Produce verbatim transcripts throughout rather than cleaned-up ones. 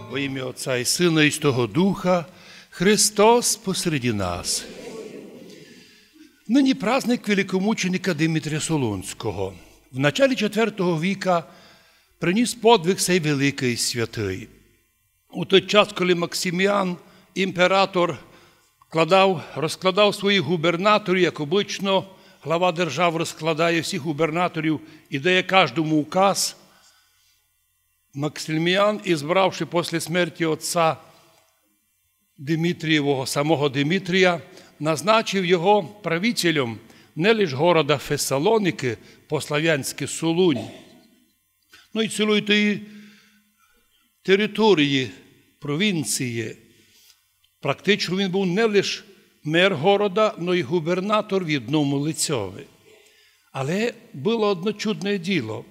Во имя Отца и Сына и Святого Духа, Христос посреди нас. Нині праздник великомученика Димитрія Солунського. В началі четвертого віка приніс подвиг сей великий святий. У той час, коли Максиміан, імператор, вкладав, розкладав своїх губернаторів, як обично, глава держав розкладає всіх губернаторів і дає кожному указ, Максиміан, избравши после смерти отца Димитрієвого, самого Димитрія, назначив його правителем не лише города Фесалонікы, по-славянськы Солунь, но й цілої тої території, провінції. Практично він був не лише мер города, но й губернатор в одному лицьови. Але было одно чудне діло.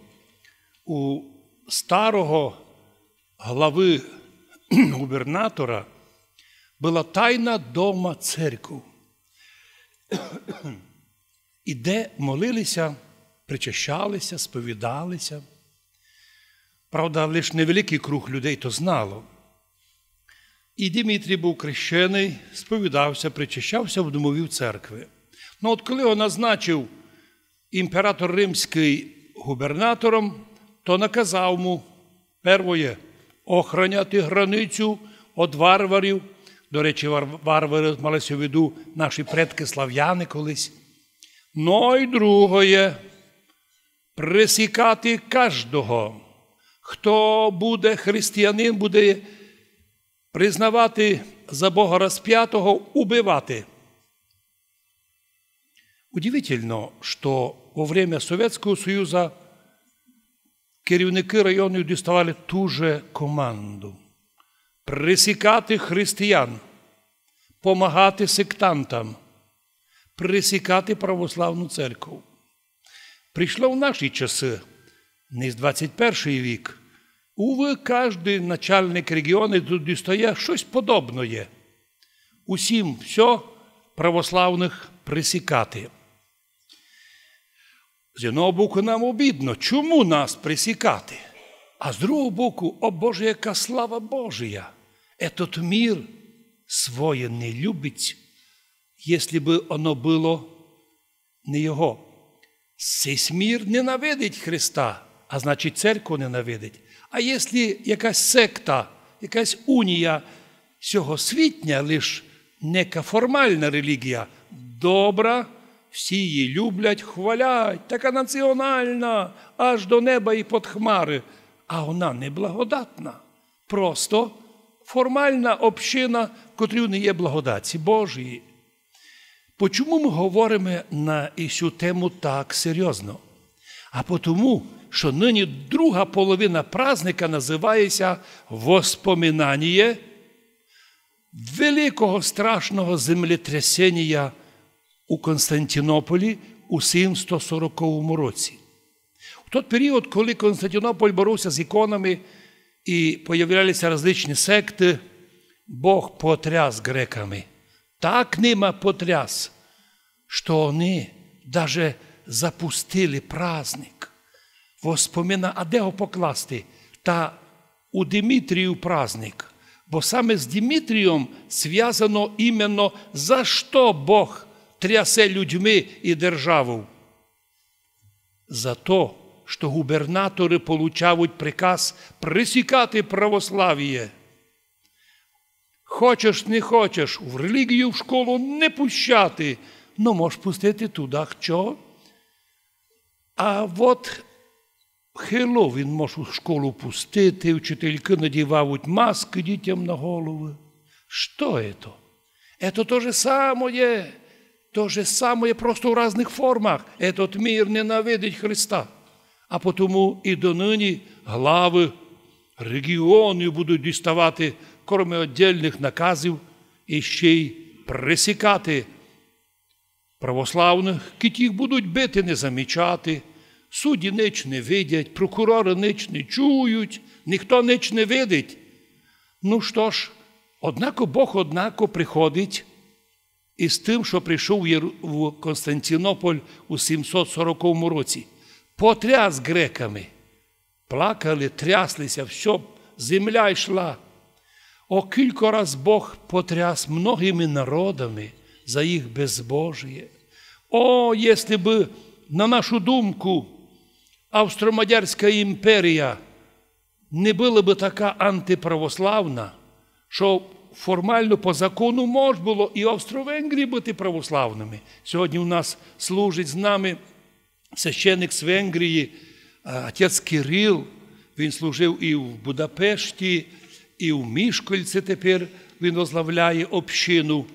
У старого главы губернатора была тайна дома церков, і де молили ся, причащали ся, сповідали ся. Правда, лиш невеликый круг людей то знало. І Димитрій быв крещеный, сповідав ся, причащав ся в домові церкви. Но от коли його назначив імператор римськый губернатором, то наказав му, первоє, охраняти границю од варварів. До речі, вар-, варвары мали ся в виду наші предкы славяни колись. Но й другоє, пресікати каждого, хто буде християнин, буде признавати за Бога распятого, убивати. Удивительно, што во время Совєтського Союза керівникы районів діставали ту же команду: пресікати християн, помагати сектантам, пресікати православну церков. Прийшло в наші часы, не з двадцять першый вік. Увы, каждый начальник регіону тут дістає штось подобноє. Усім всьо православных пресікати. З одного боку нам обідно, чому нас пресікати? А з другого боку, о Боже, яка слава Божия! Етот мір своє не любить, єсли бы оно было не його. Сись мір ненавидить Христа, а значить, церкву ненавидить. А єсли якась секта, якась унія сьогосвітня, лиш нека формална релігія, добра, всі її люблять, хвалять, така націонална, аж до неба і под хмары, а она неблагодатна. Просто формална община, в котрій не є благодаті Божої. Почому мы говориме на сю тему так серйозно? А потому, што нині друга половина праздника называє ся Воспоминаніє великого страшного землетрясенія у Константинополі у сімсто сороковому році. В тот період, коли Константинополь боровся з іконами і появлялися различні секты, Бог потряс греками. Так нима потряс, што они даже запустили праздник. Воспомина-, а де го покласти? Та у Димитрію праздник. Бо саме з Димитрієм связано именно, за што Бог трясе людьми і державов. За то, што губернаторы получавуть приказ пресікати православіє. Хочеш, не хочеш, в релігію в школу не пущати, но мож пустити туды, хто. А от Хеллоуін мож у школу пустити, вчителькы надівавуть маскы дітям на головы. Што ето? Ето то же самоє, то же самоє, просто в разных формах. Етот мір ненавидить Христа. А потому і доныні главы регіонів будуть діставати, кроме оддельных наказів, іщи й пресікати православных, кідь їх будуть бити, не замічати, судді нич не видять, прокуроры нич не чують, ніхто нич не видить. Ну што ж, однако Бог, однако, приходить із тым, што прийшов в Єру-, в Константинополь у сімсот сороковому році. Потряс греками. Плакали, трясли ся, всьо, земля йшла. О, кілько раз Бог потряс многыми народами за їх безбожіє. О, єсли бы, на нашу думку, Австро-Мадярська імперія не была бы така антиправославна, што формално по закону мож было і Австро-Венгрії быти православными. Сьогодні у нас служить з нами священик з Венгрії, е, отець Кирил. Він служив і в Будапешті, і в Мішкольці тепер він возглавляє общину.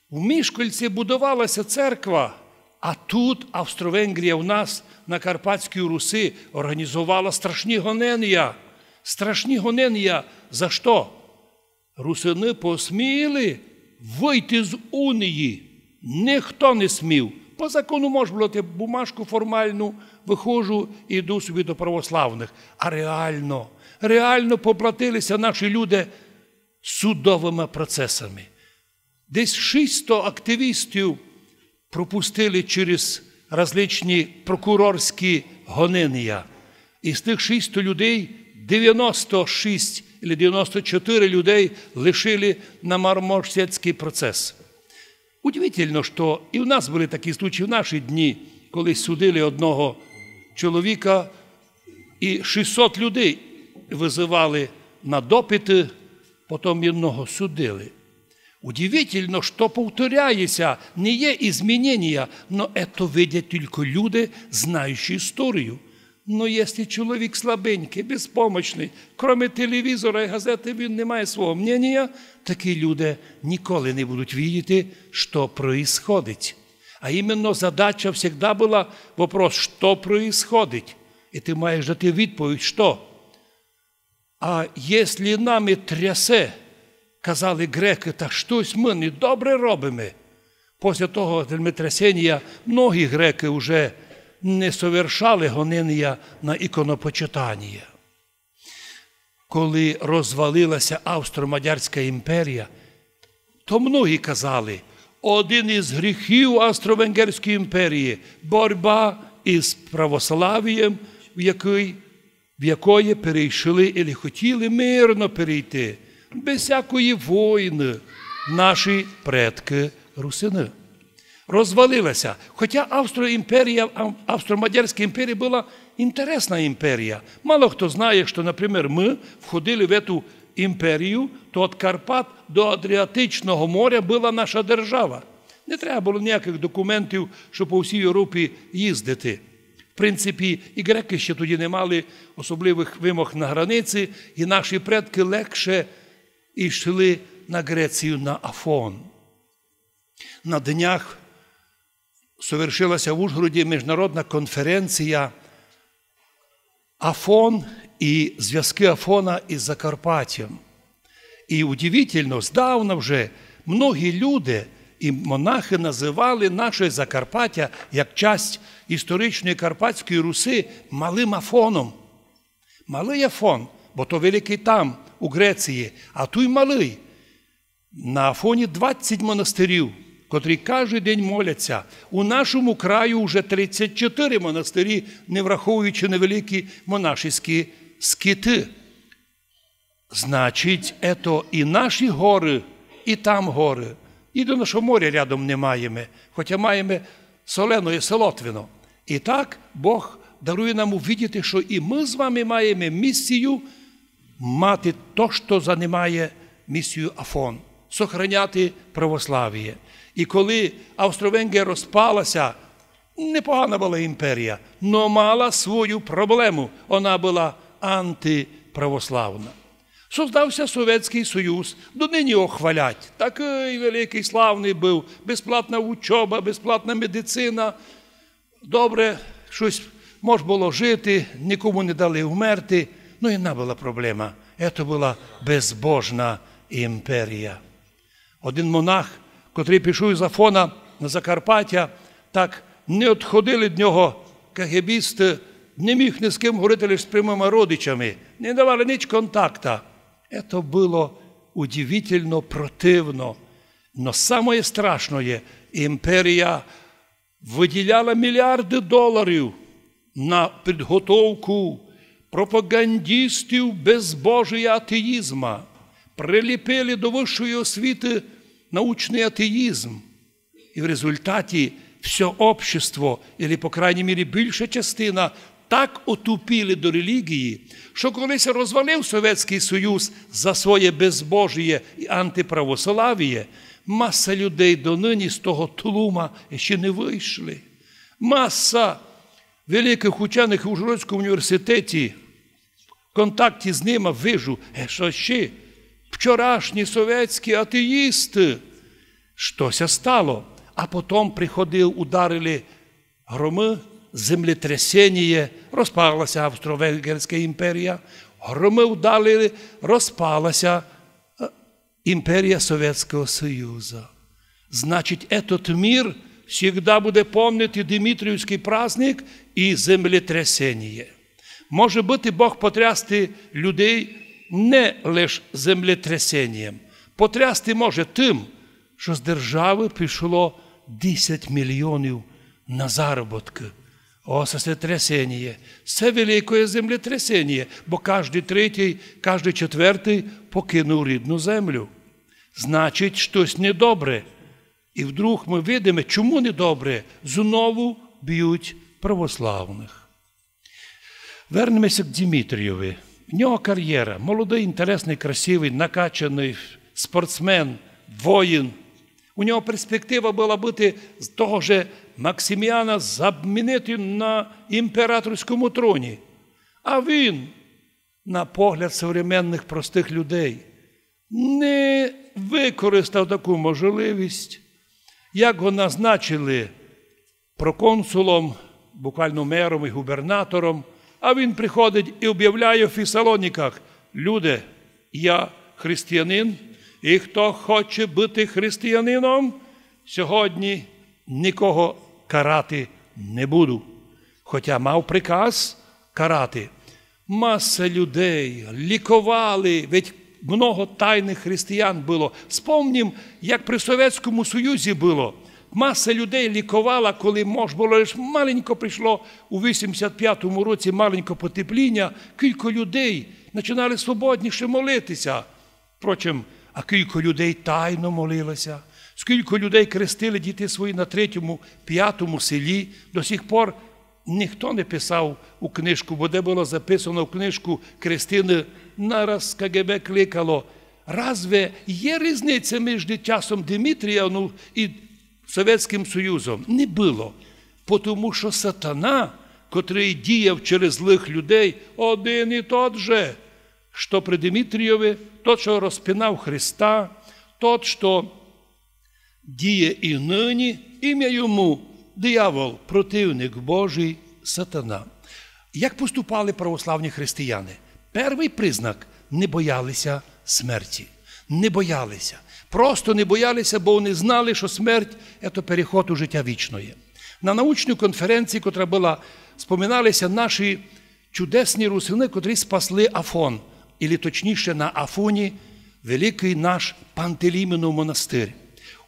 В Мішкольці будовала ся церква, а тут Австро-Венгрія в нас на Карпатській Руси організовала страшні гоненія. Страшні гоненія. За што? Русины посміли выйти з унії. Ніхто не смів. По закону мож было дати бумажку формалну, выходжу, іду собі до православных. А реално, реално поплатили ся наші люди судовыма процесами. Десь шістсто активістів пропустили через различні прокурорські гоненія. Із тых шістсто людей девяносто шість или девяносто чотири людей лишили на Мармошецькый процес. Удивительно, што і в нас были такі случаї в наші дні, коли судили одного чоловіка, і шістсот людей вызывали на допыты, потом єдного судили. Удивительно, што повторяє ся, не є измененія, но ето видять тілько люди, знаючі історію. Но єсли чоловік слабенькый, безпомочный, кроме телевізора і газеты він не має свого мненія, такі люди ніколи не будуть видіти, што происходить. А іменно задача всегда была вопрос, што происходить? І ты маєш дати відповідь, што? А єсли нами трясе, казали грекы, та штось мы недобре робиме. После того землетрясенія многі грекы уже не совершали гоненія на іконопочитаніє. Коли розвалила ся Австро-Мадярська імперія, то многі казали, один із гріхів Австро-Венгерської імперії — борьба із православієм, в який, в якоє перейшли или хотіли мирно перейти, без всякої войны, наші предкы русины. Розвалила ся. Хотя Австро-імперія, Ав-, Австро-Мадярська імперія была інтересна імперія. Мало хто знає, што, например, мы входили в эту імперію, то од Карпат до Адріатичного моря была наша держава. Не треба было ніякых документів, што по всій Європі їздити. В принципі, і грекы ще тоді не мали особливых вимог на границі, і наші предкы легше йшли на Грецію, на Афон. На днях совершила ся в Ужгороді міжнародна конференція «Афон і звязки Афона із Закарпаттям». І удивительно, здавна вже многі люди і монахи называли наше Закарпаття як часть історичної Карпатської Руси Малым Афоном. Малый Афон, бо то великый там, у Греції, а туй малый. На Афоні двадцять монастирів, котрі каждый день моляться. У нашому краю вже тридцять чотири монастирі, не враховуючи невеликі монашеські скиты. Значить, ето і наші горы, і там горы. Єдино, што моря рядом не маєме, хотя маєме соленоє Солотвино. І так Бог дарує нам увидіти, што і мы з вами маєме місію мати то, што занимає місію Афон, сохраняти православіє. І коли Австро-Венгрія розпала ся, непогана была імперія, но мала свою проблему, она была антиправославна. Создав ся Совєтськый Союз, донині його хвалять. Такый великый, славный быв, безплатна учоба, безплатна медицина. Добре, штось мож было жити, нікому не дали вмерти. Но єдна была проблема. Ето была безбожна імперія. Один монах, котрый пішов з Афона на Закарпаття, так не одходили од нього кагебісты, не міг ні з ким говорити, лиш з прямыма родичами. Не давали ніч контакта. Ето было удивительно противно. Но самоє страшноє, імперія выділяла міліарды доларів на підготовку пропагандістів безбожія, атеїзма. приліпили до высшої освіты научный атеїзм. І в результаті всьо общество, или, по крайній мірі, більша частина, так отупіли до релігії, што коли ся розвалив Совєтськый Союз за своє безбожіє і антиправославіє, маса людей доныні з того тлума іщи не вышли. Маса великых ученых в Ужгородському університеті, в контакті з нима вижу, е, што іщи вчорашні совєтські атеїсты. Што ся стало? А потом приходив, ударили громы, землетрясеніє, розпала ся Австро-Венгерська імперія, громы ударили, розпала ся, е, імперія Совєтського Союза. Значить, этот мір всегда буде помнити Димитріївськый праздник і землетрясеніє. Може быти, Бог потрясти людей не лиш землетрясенієм. Потрясти може тым, што з державы пішло десять мільйонів на заробіткы. О, се землетрясеніє. Се великоє землетрясеніє, бо каждый третій, каждый четвертый покинув рідну землю. Значить, штось недобре. І вдруг мы видиме, чому недобре знову бють православных. Вернеме ся к Димитрієві. В нього карєра. Молодый, інтересный, красивый, накачаный спортсмен, воїн. У нього перспектива была быти з того же Максиміана замінити на імператорському троні. А він, на погляд современных простых людей, не використав таку можливість. Як го назначили проконсулом, буквално мером і губернатором, а він приходить і обявляє в Фесалоніках: «Люди, я християнин, і хто хоче быти християнином, сьогодні никого карати не буду». Хотя мав приказ карати. Маса людей ліковали, ведь много тайных християн было. Спомнім, як при Совєтському Союзі было. Маса людей ліковала, коли мож было, лиш маленько прийшло у вісімдесят пятому році, маленько потепліня, кілько людей начинали свободніше молити ся. Впрочем, а кілько людей тайно молило ся, скілько людей крестили діти свої на третьому, пятому селі, до сих пор ніхто не писав у книжку, бо де было записано в книжку крестины, нараз К Г Б кликало. Разве є різниця між часом Димитрія, ну, і Совєтськым Союзом? Не было. Потому што сатана, котрый діяв через злых людей, один і тот же, што при Димитрієві, тот, што розпинав Христа, тот, што діє і нині, імя йому диявол, противник Божий, сатана. Як поступали православні християни? Первый признак: не бояли ся смерті. Не бояли ся. Просто не бояли ся, бо они знали, што смерть — це переход у життя вічноє. На научній конференції, котра была, споминали ся наші чудесні русины, котрі спасли Афон, или точніше на Афоні великый наш Пантелеймонов монастырь.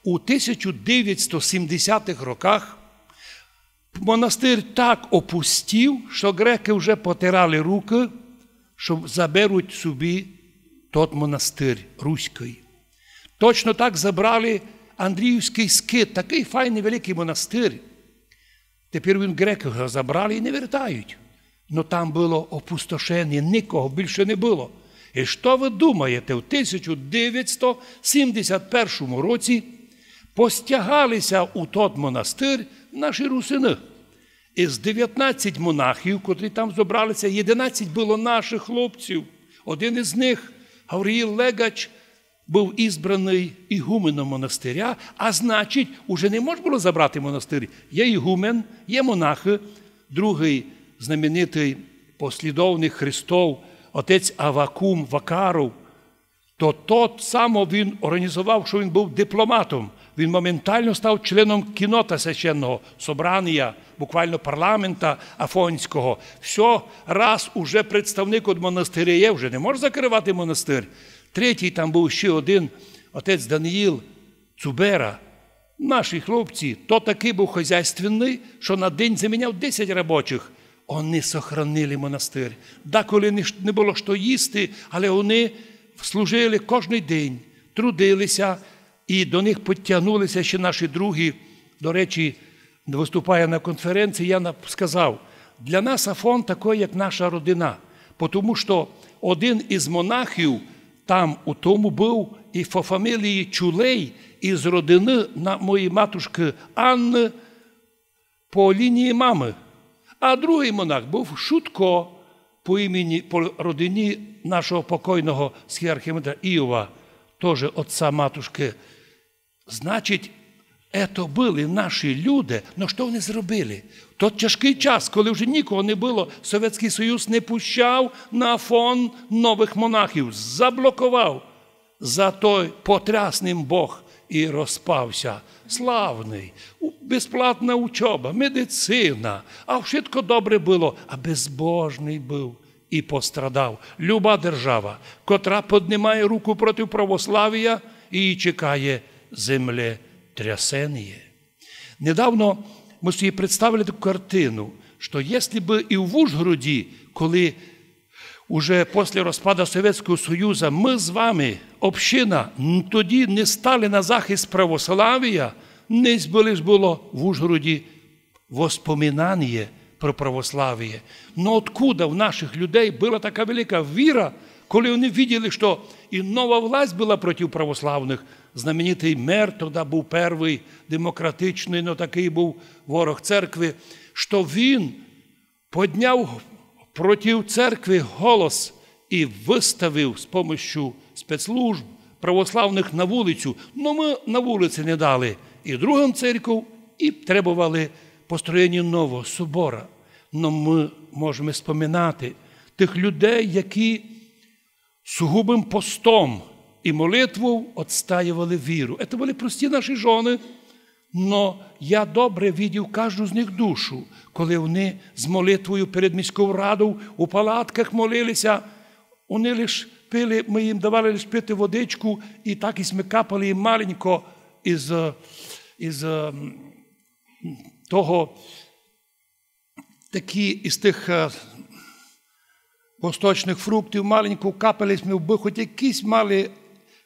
У тисяча девятсот сімдесятых роках монастырь так опустів, што грекы вже потирали рукы, што заберуть собі тот монастырь руськый. Точно так забрали Андріївськый скит, такый файный великый монастырь. Тепер він, грекы го забрали і не вертають. Но там было опустошеніє, никого більше не было. І што вы думаєте, в тисяча девятсот сімдесят першому році постягали ся у тот монастырь наші русины. Із девятнадцять монахів, котрі там зобрали ся, єдинадцять было нашых хлопців. Один із них, Гавриїл Легач, быв избраный ігуменом монастыря, а значить, уже не мож было забрати монастырь. Є ігумен, є монахы, другый знаменитый послідовник Христов, отець Авакум Вакаров, то тот само він організовав, што він быв дипломатом. Він моментално став членом кінота священного собранія, буквално парламента афонського. Всьо, раз уже представник од монастыря є, вже не мож закрывати монастырь. Третій там быв ще один, отець Даниїл Цубера. Наші хлопці, то такый быв хозяйственный, што на день заміняв десять робочих. Они сохранили монастырь. Деколи не ш-, не было што їсти, але они служили кожный день, трудили ся, і до них підтягнули ся ще наші другі. До речі, выступая на конференції, я нап-, сказав: «Для нас Афон такый, як наша родина, потому што один із монахів там у тому быв і по фамілії Чулей, із родины на моєї матушкы Анны по лінії мамы. А другый монах быв Шутко по імені, по родині нашого покойного схіархімандрита Іова, тоже отца матушкы». Значить, ето были наші люди. Но што вони зробили? В тот тяжкый час, коли вже нікого не было, Совєтськый Союз не пущав на Афон новых монахів, заблоковав. Зато потряс ним Бог і розпався. Славный, у-, безплатна учоба, медицина, а вшытко добре было, а безбожный быв і пострадав. Люба держава, котра поднимає руку проти православія, її чекає землетрясеніє. Недавно мы собі представили таку картину, што если бы і в Ужгороді, коли уже после розпада Совєтського Союза мы з вами, община, н-, тоді не стали на захист православія, не збыль ж было в Ужгороді воспоминаніє про православіє. Но откуда в наших людей была така велика віра, коли вони виділи, што і нова власть была проти православных? Знаменитый мер тогда быв первый, демократичный, но такый быв ворог церкви, што він подняв проти церкви голос і выставив з помощю спецслужб православных на вулицю. Но мы на вулиці не дали і другым церков, і требовали построєння нового собора. Но мы можеме споминати тых людей, які сугубым постом і молитвов отстаєвали віру. Ето были прості наші жоны, но я добре видів кажду з них душу, коли вони з молитвою перед міськов радов у палатках молили ся. Вони лиш пили, мы їм давали лиш пити водичку, і так і сьме капали їм маленько із, із, м, того, такі із тых, е, восточных фруктів, маленько капали сьме, вбы хоть якісь мали.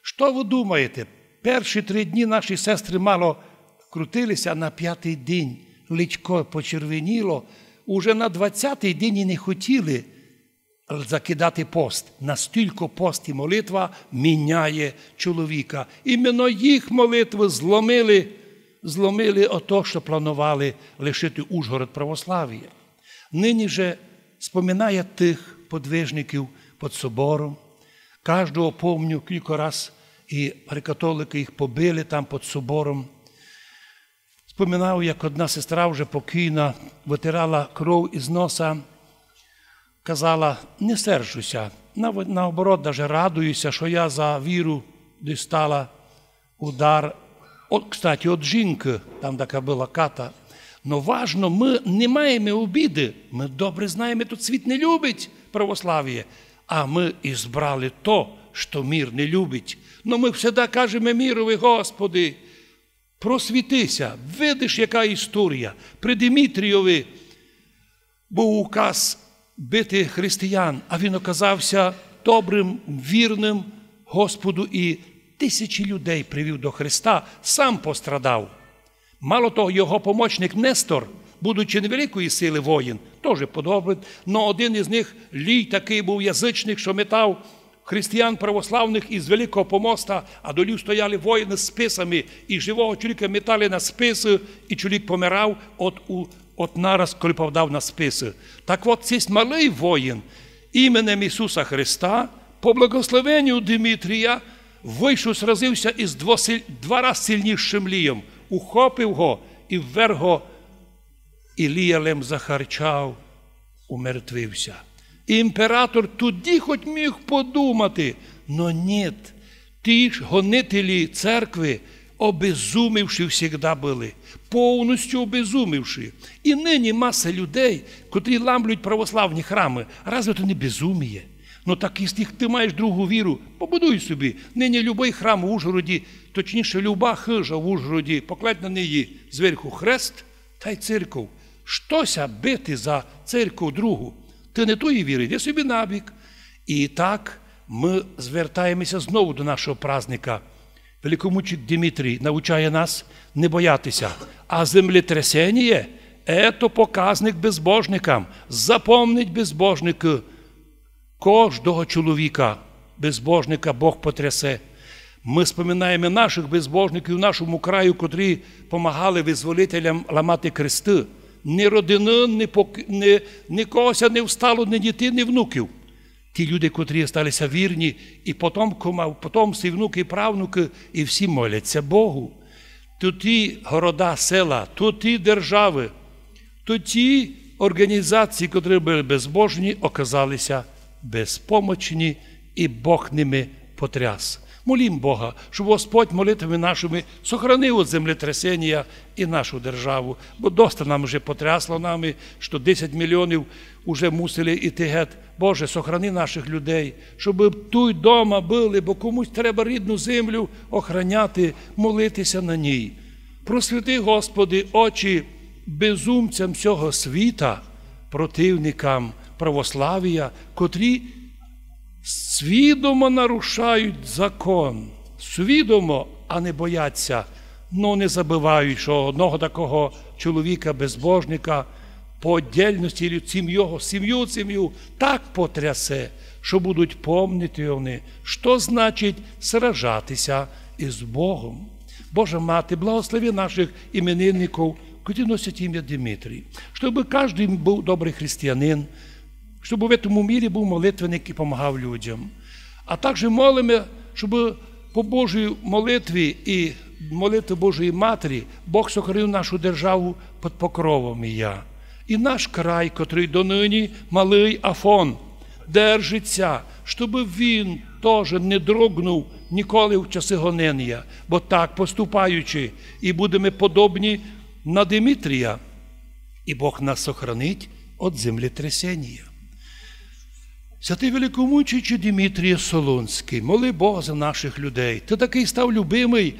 Што вы думаєте? Перші три дні наші сестры мало крутили ся, а на пятый день личко почервеніло. Уже на двадцятый день і не хотіли закидати пост. Настілько пост і молитва міняє чоловіка. Іменно їх молитвы зломили, зломили ото, што планували лишити Ужгород православія. Нині же споминає тых подвижників під собором. Каждого помню, кілько раз і греко-католикы їх побили там під собором. Споминав, як одна сестра, вже покійна, вытирала кров із носа, казала: «Не сержу ся, нав-, наоборот, даже радую ся, што я за віру дістала удар, от, кстати, од жінкы, там така была Ката. Но важно, мы не маєме обіды, мы добре знаєме, тот світ не любить православіє, а мы ізбрали то, што мір не любить. Но мы всегда кажеме мірови: Господи, просвіти ся, видиш, яка історія. При Димітрійови быв указ бити християн, а він оказав ся добрым, вірным Господу і тисячі людей привів до Христа, сам пострадав. Мало того, його помочник Нестор, будучи невеликої силы воїн, тоже подобрый, но один із них, Лій, такый быв язычник, што метав християн православных із Великого помоста, а долів стояли воїны з списами, і живого чоловіка метали на списы, і чоловік помирав от, у, от нараз, коли попадав на списы. Так от, сись малый воїн іменем Ісуса Христа, по благословенню Димітрія, вышов, сразив ся із двосиль-, два раз сильнішым Лієм, ухопив го і вверг го, і Лія лем захарчав, умертвив ся. Імператор тоді хоть міг подумати, но нєт. Ті ж гонителі церкви обезумівші всегда были, повністю обезумівші. І нині маса людей, котрі ламлють православні храмы, разве то не безуміє? Но так, якщо ты маєш другу віру, побудуй собі. Нині любый храм в Ужгороді, точніше, люба хыжа в Ужгороді, покладь на неї зверху хрест, тай церков. Што ся бити за церков другу? Ты не тої віры, йди собі набік. І так Мы звертаємося знову до нашого праздника. Великомученик Димитрій навчає нас не боятися. А землетрясеніє, ето показник безбожникам. Запомніть, безбожникы, кождого чоловіка, безбожника Бог потрясе. Мы споминаєме нашых безбожників у нашому краю, котрі помагали визволителям ламати кресты. Ні родины, ні пок-, ні, нікого ся не встало, ні дітей, ні внуків. Ті люди, котрі осталися вірні, і потом, кома-, потомці, внуки, правнуки, і всі моляться Богу. То ті города, села, то ті державы, то ті організації, котрі были безбожні, оказалися безпомочні, і Бог ними потряс. Молім Бога, щоб Господь молитвами нашими сохранив од землетрясеня і нашу державу, бо доста нам вже потрясло нами, што десять мільйонів уже мусили іти гет. Боже, сохрани нашых людей, щоб туй дома были, бо комусь треба рідну землю охраняти, молитися на ній. Просвіти, Господи, очі безумцям сього світа, противникам православія, котрі свідомо нарушають закон, свідомо, а не бояться, но не забывають, што одного такого чоловіка, безбожника, по отдельности, или цим його сім'ю, сім'ю так потрясе, што будуть помнити вони, што значить сражатися із Богом. Божа Мати, благослови нашых іменинників, котрі носять ім'я Димитрій, щоб каждый быв добрый християнин, щоб в этому мірі быв молитвенник і помагав людям. А также молиме, щоб по Божій молитві і молитві Божої Матері Бог сохранив нашу державу під покровом ія. І наш край, котрый доныні малый Афон, держить ся, щоб він тоже не дрогнув ніколи в часы гоненя, бо так поступаючи, і будеме подобні на Димитрія. І Бог нас сохранить од землетрясеня. Святый великомучениче Димитріє Солунськый, моли Бога за нашых людей. Ты такый став любимый,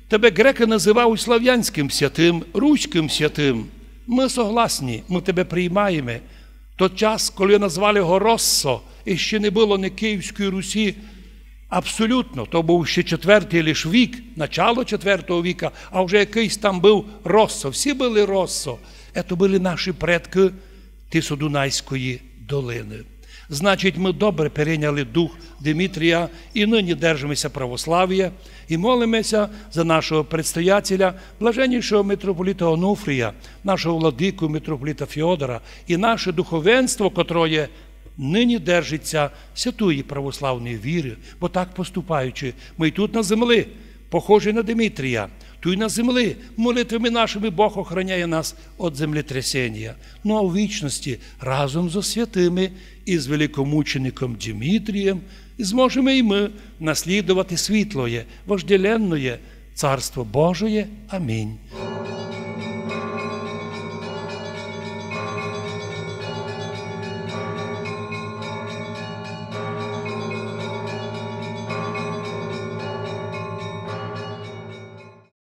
тебе грекы называють славянськым святым, руськым святым. Мы согласні, мы тебе приймаєме. Тот час, коли назвали го Россо, і ще не было ні Київської Русі, абсолютно, то быв ще четвертый лиш вік, начало четвертого віка, а вже якыйсь там быв Россо. Всі были Россо. Ето были наші предкы Тисодунайської долины. Значить, мы добре перейняли дух Димитрія і нині держиме ся православія і молиме ся за нашого предстоятеля, блаженнішого митрополита Онуфрія, нашого владыку митрополита Феодора і наше духовенство, котроє нині держить ся святої православної віры, бо так поступаючи, мы й тут на земли, похожі на Димитрія, туй на земли, молитвами нашими Бог охраняє нас од землетрясеня. Ну а у вічности разом зо святыми і з великомучеником Димитрієм зможеме і мы наслідовати світлоє, вожделенноє Царство Божоє. Амінь.